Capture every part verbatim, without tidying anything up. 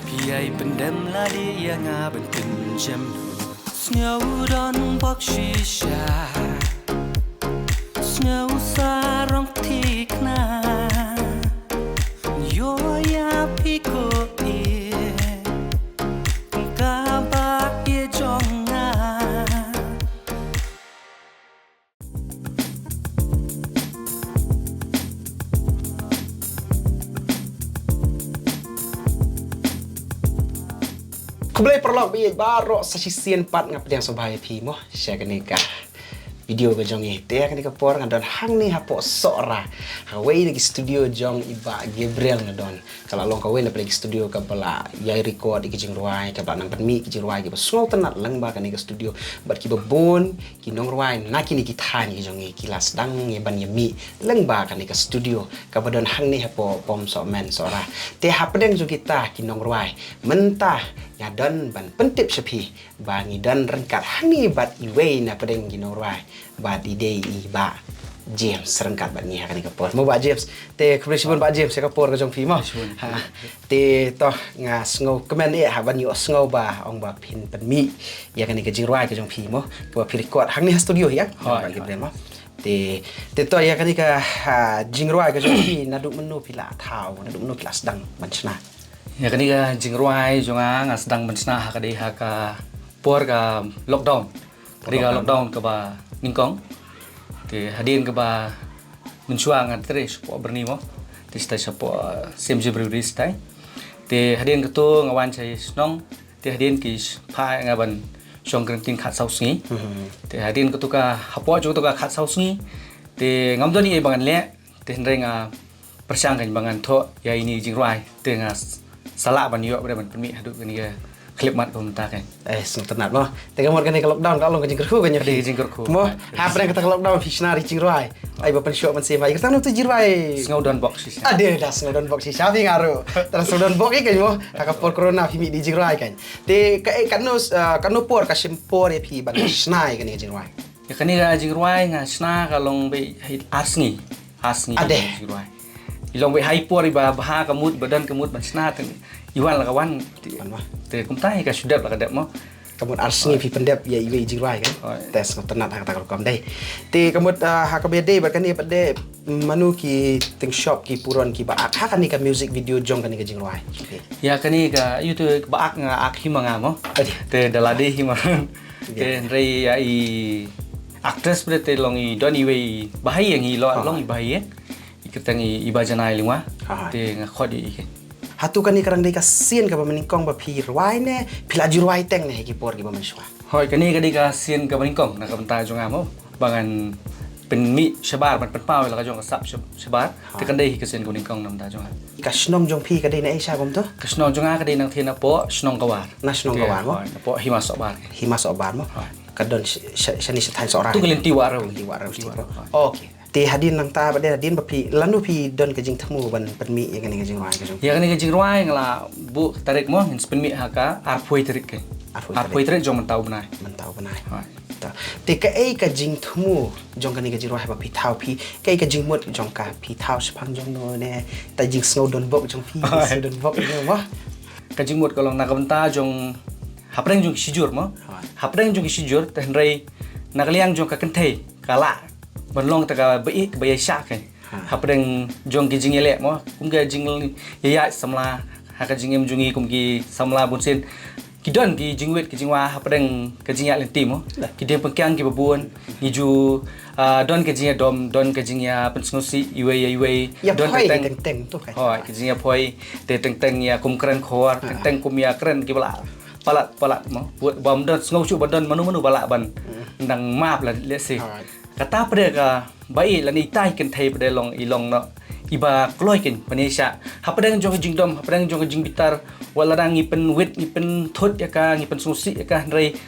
Phi ai pyndem lade ïa nga ban pynjem. Sngew don bok shisha. Sngew sarong thikna. Ïoh ïa phi ko i. Kaba i jong nga. Khublei paralok ba ïeit baroh, sa shisien pat nga pdiang sngewbha ïa phi mo sha kane ka video ka jong ngi. Te kane ka por nga don hangne hapoh Sohra, ha wei na ki studio jong i Bah Gabriel nga don. Ka la long kawei na pdeng ki studio kaba la ïai record ïa ki jingrwai, kaba la nang pynmih ki jingrwai kiba sngewtynnat lyngba kane ka studio. Bad kiba bun ki nongrwai na kine ki thaiñ ki jong ngi ki la sdang ïa ban ïa mih lyngba kane ka studio kaba don hangne hapoh Pom Sohmen Sohra. Te hapdeng jong kita ki nongrwai mynta nga don ban pyntip sha phi ba ngi don ryngkat hangne bad iwei na pdeng ki nongrwai, bad i dei i Bah James ryngkat bad ngi ha kane ka por mo Bah James. Te khublei shibun Bah James ïa ka por ka jong phi mo. Shibun. Ha. Te to nga sngewkmen eh ha ban ïohsngew ba ong ba phin pynmih ïa kane ka jingrwai ka jong phi mo, kaba phi record hangne ha studio ïa. Hooid, Bah Gabriel mo. Te, te to ïa kane ka, ha, jingrwai ka jong phi naduh mynno phi la thaw, naduh mynno phi la sdang ban shna? Ïa kane ka jingrwai jong nga nga sdang ban shna ha ka dei ha ka por ka lockdown. Ka dei ka lockdown kaba nyngkong. Te hadien kaba mynshuwa nga trei shapoh Byrni mo. Te shatai shapoh, eh, C M G Brewery shatai. Te hadien kato nga wan shai shnong. Te hadien ki phah nga ban shong kren tin khatsaw sngi. Mhm. Te hadien kato ka hapoh jong kato ka khatsaw sngi. Te ngam don ei ba ngan leh. Te hynrei nga pyrshang kan ba ngan thoh ïa ine i jingrwai. Te nga s-, sa lah ban ïoh ba dei ban pynmih haduh kane ka khyllipmat kaba mynta kan. Eh, sngewtynnat mo. Te ka mut kane ka lockdown ka long ka jingkyrkhu kan ïa phi. Ka dei ka jingkyrkhu. Mo, hapdeng kata ka lockdown phi shna ri jingrwai. Ai ba pynshoh ban sngewbha. Ïa kata nangtu jingrwai. Sngew don bok shisha. Ade da sngew don bok shisha phi nga ruh. Tang sngew don bok ïa kan mo. Ha ka por corona phi mih di jingrwai kan. Te ka, eh, katno, eh, katno por ka shim por ïa phi ban shna ïa kane ka jingrwai? Ïa kane ka jingrwai nga shna ka long beit ar sngi. Ar sngi. Ade. Jingrwai. I long beit ha i por iba bha ka mut, ba don ka mut ban shna, te i wan la ka wan. Wan ma. Te kumta hi ka shu dep la ka dep mo. Ka mut ar sngi phi pyndep ïa iwei i jingrwai kan. Hooid. Te sngewtynnat ha kata ka rukom dei. Te ka mut, ah, ha kaba dei bad kane pat dei mano ki tyngshop ki puron kiba ak ha kane ka music video jong kane ka jingrwai? Ïa kane ka, ïa tu ba ak nga ak hi ma nga mo. Ade. Te da lade hi ma. Te hynrei ïa i actress pat te long i don iwei i Bahaïing, i long i Bahaïing. I kyrteng i Iba Janai Lyngwa. Te nga khot ïa i ke. Hato kane ka dang dei ka sien kaba mynnyngkong ba phi rwai ne phi la ju rwai teng ne ha ki por kiba mynshuwa? Hooid, kane ka dei ka sien kaba nyngkong na ka bynta jong nga mo ba ngan pynmih shabar ban pynpaw ïa la ka jong ka sap shab-, shabar. Te kan dei hi ka sien kaba nyngkong na ka bynta jong nga. Ka shnong jong phi ka dei na ei sha kumto? Ka shnong jong nga ka dei nangtei napoh shnong Kawar. Na shnong Kawar mo? Hooid, napoh Hima Sohbar. Hima Sohbar mo? Hooid. Ka don sh-, sh-, shane sha thaiñ Sohra. Tu ka lynti Wahrew. Lynti Wahrew. Lynti Wahrew. Hooid. Okay. Te hadien nangta bad hadien ba phi lano phi don ka jingthmu ban pynmih ïa kane ka jingrwai ka jong? Ïa kane ka jingrwai nga la buh ka tarik mo, ngin sa pynmih ha ka arphew tarik ke. Arphew tarik. Arphew tarik jong mynta u bnai. Mynta u bnai. Hooid. Ta. Te kaei ka jingthmu jong kane ka jingrwai ba phi thaw phi, kaei ka jingmut jong ka phi thaw shaphang jong no ne, ta jingsngew don bok jong phi, jingsngew don bok jong no mo? Ka jingmut ka long na ka bynta jong hapdeng jong ki shijur mo. Hooid. Hapdeng jong ki shijur, te hynrei na ka liang jong ka kynthei ka lah ban long ta ka ba ïeit ba ïaishah kein. Hapdeng jong ki jingïaleh mo, kum ka jingïaid samla, ha ka jingim jong ngi kum ki samla bunsien. Ki don ki jingwit ki jingwa hapdeng ka jingïaid lynti mo. Ki dieng pynkiang kiba bun, ngi ju, ah, don ka jingïadom, don ka jingïapynsngewsih iwei ïa iwei. Ïa don phai teng teng tu kan. Hooid, ka jingïaphai, te teng teng ïa kum kren khor, teng teng kum ïa kren kiba la palat palat mo. Bym don sngewsih ba don mano mano ba lah ban nang map la lehse. Kata pat ka ba i lane ita i kynthei pat long i long noh iba kloi kein ban ïaishah. Hapdeng jong ka jingdom, hapdeng jong ka jingbitar, wat lada ngi pynwit, ngi pynthut ïa ka, ngi pynsngewsih ïa ka, hynrei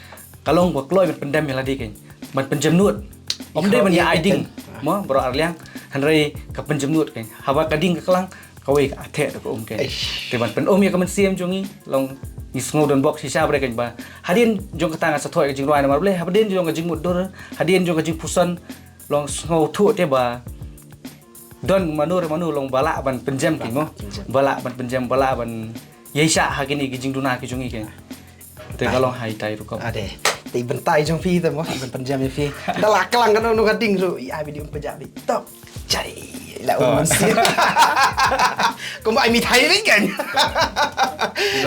ka long ba kloi ban pyndem ïa lade kein. Ban pynjem nud. Ym dei ban ïa ai ding mo baroh arliang, hynrei ka pynjem nud kein. Haba ka ding ka klang, kawei ka atheh da ka um kein. Te ban pynum ïa ka mynsiem jong ngi, long ngi sngew don bok shisha bad kein ba hadien jong kata nga sa thoh ïa ka jingrwai namar balei, hadien jong ka jingmutdur, hadien jong ka jingpuson, long sngewthuh te ba don mano re mano long ba lah ban pynjem kein mo. Ba lah ban pynjem, ba lah ban ïai shah ha kine ki jingduna ki jong ngi kein. Te ka long ha itai rukom. Ade. Te i bynta i jong phi te mo, i ban pynjem ïa phi. Da la klang kano kano ka ding ruh, i ai video pynjah beit. Tok. Jai. La um mynsiem. Kumba ai mithai beit kein.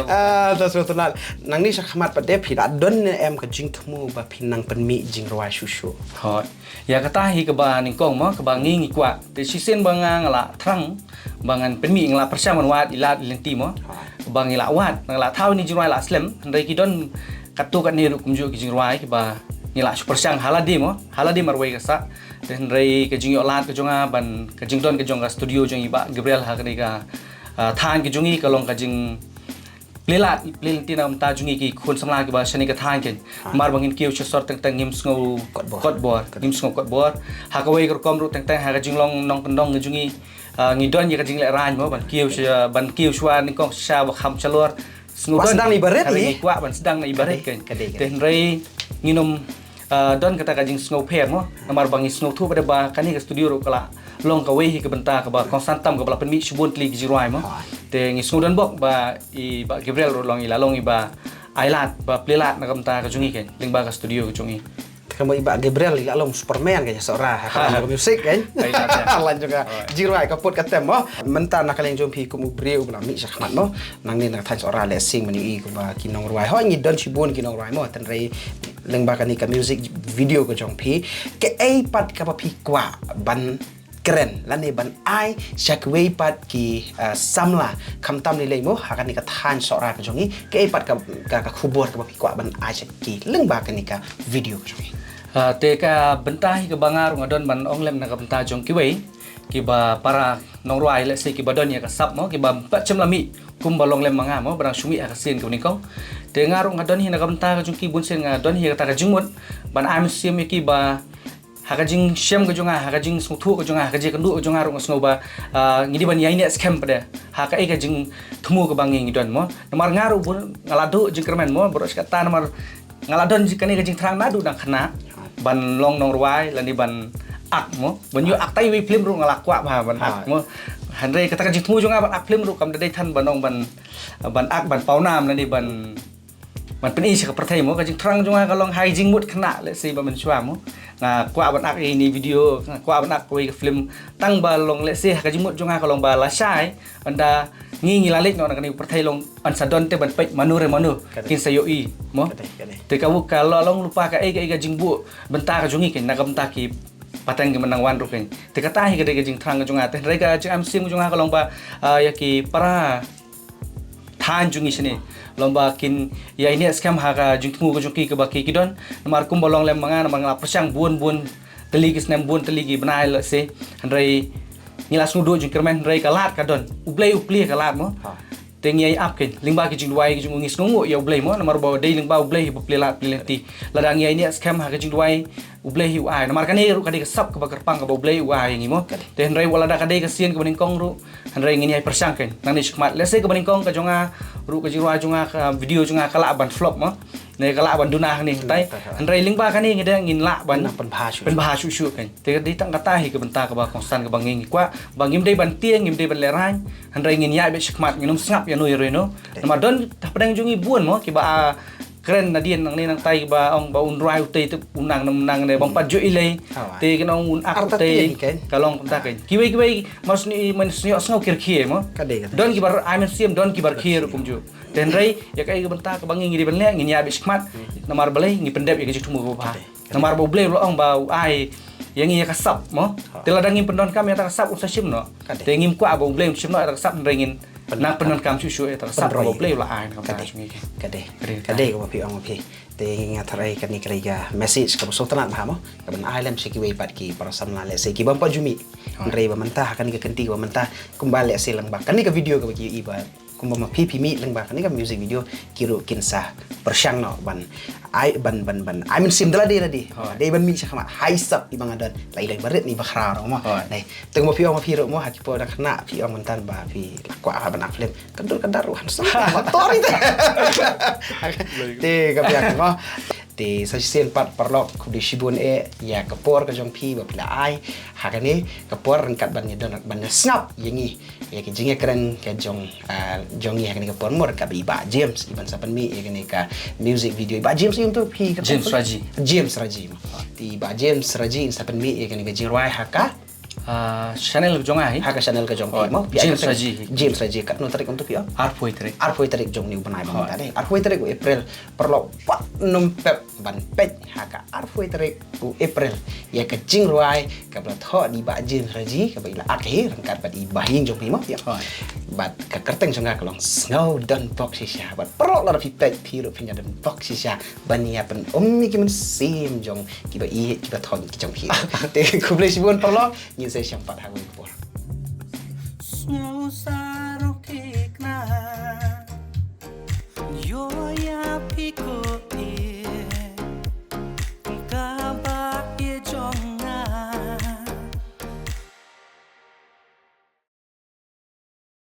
Ah, ta sngewtynnat. Nangne sha khmat pat de phi la don ne em ka jingthmu ba phi nang pynmih jingrwai shuh shuh? Hooid. Ïa kata hi kaba nyngkong mo, kaba ngi ngi kwah. Te shisien ba nga nga la thrang ba ngan pynmih, nga la pyrshang ban wad i lad i lynti mo. Ba ngi la wad, nga la thaw ïa ine i jingrwai la slem, hynrei ki don katto katne ruh kumjuh ki jingrwai kiba ngi la shu pyrshang ha lade mo, ha lade marwei ka sah. Te hynrei ka jingïoh lad ka jong nga ban, ka jingdon ka jong ka studio jong i Bah Gabriel ha kane ka, ah, thaiñ ka jong ngi ka long ka jing plie lad, plie lynti na ka bynta jong ngi ki khun samla kiba shane ka thaiñ kein. Namar ba ngin kiew sha sor teng teng ngim sngew kot bor. Kot bor. Ngim sngew kot bor. Ha kawei ka rukom ruh teng teng ha ka jinglong nongkyndong ka jong ngi, ah, ngi don ïa ka jinglehrain mo, ban kiew sha, ban kiew shuwa nyngkong shisha ba kham shalor. Sngew ban don sdang na i barit. Hynrei ngi kwah ban sdang na i barit kein. Ka dei, ka dei. Te hynrei ngin ym ah, don kata ka jingsngewpher mo. Namar ba ngi sngewthuh pat de ba kane ka studio ruh ka la long kawei hi ka bynta kaba kongsan tam kaba la pynmih shibun tylli ki jingrwai mo. Hooid. Te ngi sngewdon bok ba i Bah Gabriel ruh long i la long iba ai lad, ba plie lad na ka bynta ka jong ngi kein, lyngba ka studio ka jong ngi. Te ka mo i Bah Gabriel i la long Superman kein, Sohra, ha ka music kein. Ai lad, ïa. Lane jong ka jingrwai ka put ka tem mo. Mynta na ka liang jong phi kum u briew uba la mih sha khmat mo. Nangne na thaiñ Sohra lehse ngim ïohi kumba ki nongrwai. Hooid ngi don shibun ki nongrwai mo, hynrei lyngba kane ka music video ka jong phi, kaei pat kaba phi kwah ban kren lane ban ai sha kiwei pat ki, ah, samla, khamtam lei lei mo, ha kane ka thaiñ Sohra ka jong ngi, kaei pat ka, ka, ka khubor kaba phi kwah ban ai sha ki lyngba kane ka video ka jong ngi? Ah, te ka bynta hi kaba nga ruh nga don ban ong lem na ka bynta jong kiwei kiba para nongrwai lehse kiba don ïa ka sap mo, kiba pat shym la mih kumba long lem ma nga mo, ba dang shu mih ha ka sien kaba nyngkong. Te nga ruh nga don hi na ka bynta ka jong ki bun sien, nga don hi kata ka jingmut ban ai mynsiem ïa ki ba ha ka jingshem ka jong nga, ha ka jingsngewthuh ka jong nga, ha ka jingkynduh ka jong nga ruh nga sngew ba, ah, ngi dei ban ïaineh skhem pat de ha kaei ka jingthmu kaba ngi ngi don mo. Namar nga ruh bun nga la duh jingkyrmen mo, baroh shi katta namar nga la don ji-, kane ka jingthrang naduh dang khynnah ban long nongrwai lane ban ak mo. Ban ïoh ak tai wei film ruh nga la kwah bha ban ak mo. Hynrei kata ka jingthmu jong nga ban ak film ruh kam da dei than ban ong ban, ban ak ban pawnam lane ban, ban pyni sha ka pyrthei mo. Ka jingthrang jong nga ka long ha i jingmut khynnah lehse ba mynshuwa mo. Nga kwah ban ak ïa ine i video, nga kwah ban ak kawei ka film tang ba long lehse ha ka jingmut jong nga ka long ba lashai ynda ngi ngi la leit noh na kane ka pyrthei long ban sa don te ban peit mano re mano kin sa ïohi mo. Te ka, ka la long lypa kaei kaei ka jingbuh bynta ka jong ngi kein na ka bynta ki pateng kiba nang wan ruh kein. Te kata hi ka dei ka jingthrang ka jong nga. Te hynrei ka jingam mynsiem ka jong nga ka long ba, ah, ïa ki para thaiñ jong ngi shane long ba kin ïaineh skhem ha ka jingthmu ka jong ki kaba ki ki don. Namar kumba long lem ma nga, namar nga la pyrshang bun bun tylli ki snem, bun tylli ki bnai lehse. Hynrei ngi la sngewduh jingkyrmen, hynrei ka lad ka don. U Blei u plie ka lad mo. Te ngi ïai ap kein lyngba ki jingduwai ki jong ngi, sngewnguh ïa U Blei mo, namar ba dei lyngba U Blei ba plie lad plie lynti. Lada ngi ïaineh skhem ha ka jingduwai, U Blei hi u ai. Namar kane ruh ka dei ka sap kaba kyrpang kaba U Blei u ai ïa ngi mo. Te hynrei wat lada ka dei ka sien kaba nyngkong ruh, hynrei ngin ïai pyrshang kein nangne shakhmat. Lehse kaba nyngkong ka jong nga ruh, ka jingrwai jong nga, ka video jong nga ka lah ban flop mo. Ne ka lah ban duna hangne hangtai. Hynrei lyngba kane ngi dei ngin lah ban pynbha shuh shuh kein. Te ka dei tang kata hi ka bynta kaba kongsan kaba ngi ngi kwah ba ngim dei ban tieng, ngim dei ban lehrain. Hynrei ngin ïaid beit shakhmat, ngin ym sngap ïano ïa ruh ïano. Namar don hapdeng jong ngi bun mo kiba, ah, kren nadien nangne nangtai ba ong ba un rwai utei te un nang nam nang ne bym pat ju ilei. Te kin ong un ak utei. Ka long kumta kein. Kiwei kiwei mar sni men sni sngew kir khie mo. Don kiba ai mynsiem, don kiba khie ruh kumjuh. Te hynrei ïa kaei ka bynta kaba ngi ngi dei ban leh, ngin ïaid beit shakhmat. Namar balei? Ngi pyndep ïa ka jingthmu kaba bha. Namar ba U Blei u la ong ba u ai ïa ngi ïa ka sap mo. Te lada ngim pyndonkam ïa ka sap un sa shim noh. Te ngim kwah ba U Blei un shim noh ïa ka sap, hynrei ngin nang pyndonkam shuh shuh ïa ka sap ba U Blei u la ai na ka bynta jong ngi. Ka dei. Ka dei kaba phi ong phi. Te nga tharai kane ka dei ka message kaba sngewtynnat bha mo. Kaban ai lem sha kiwei pat ki para samla lehse kiba ym pat ju mih. Hynrei ba mynta ha kane ka kynti ba mynta kumba lehse lang ba kane ka video kaba ki ïohi ba kumba ma phi phi mih lyngba kane ka music video, ki ruh kin sa pyrshang noh ban ai, ban, ban, ban ai mynsiem da lade lade. Dei ban mih shakhmat ha i sap iba nga don. Lai lai barit ne iba khraw mo. Dei. Te kumba phi ong ma phi ruh mo, ha ki por dang khynnah phi ong mynta ba phi la kwah ban act film. Ka dur ka dar ruh handsome. Motor ite. Te ka biang mo. Te sa shisien pat paralok, khublei shibun eh ïa ka por ka jong phi ba phi la ai ha kane ka por ryngkat ban ïa don, ban ïa sngap ïa ngi ïa ki jingïakren ka jong, ah, jong ngi ha kane ka por mo ryngkat bad i Bah James, i ban sa pynmih ïa kane ka music video. I Bah James, i ong to phi ka James Raji. James Raji mo. Te i Bah James Raji in sa pynmih ïa kane ka jingrwai ha ka, ah, channel jong nga hi. Ha ka channel ka jong phi mo. James Raji. James Raji, katno tarik ong to phi? Arphew tarik. Arphew tarik jong une u bnai ba mynta dei. Arphew tarik u April, paralok, wat nym pep ban peit ha ka arphew tarik u April ïa ka jingrwai kaba la thoh da i Bah James Raji, kaba i la ak hi ryngkat bad i Bah Ïing jong phi mo. Bad ka kyrteng jong ka ka long Sngew Don Bok Shisha. Bad paralok, lada phi peit, phi ruh phin ïa don bok shisha ban ïa pyn-um ïa ki mynsiem jong kiba ïeit, kiba thoh ki jong phi. Te khublei shibun paralok, ngin sa ïashem pat ha kawei ka por. Sngew sarong thikna, ïoh ïa phi ko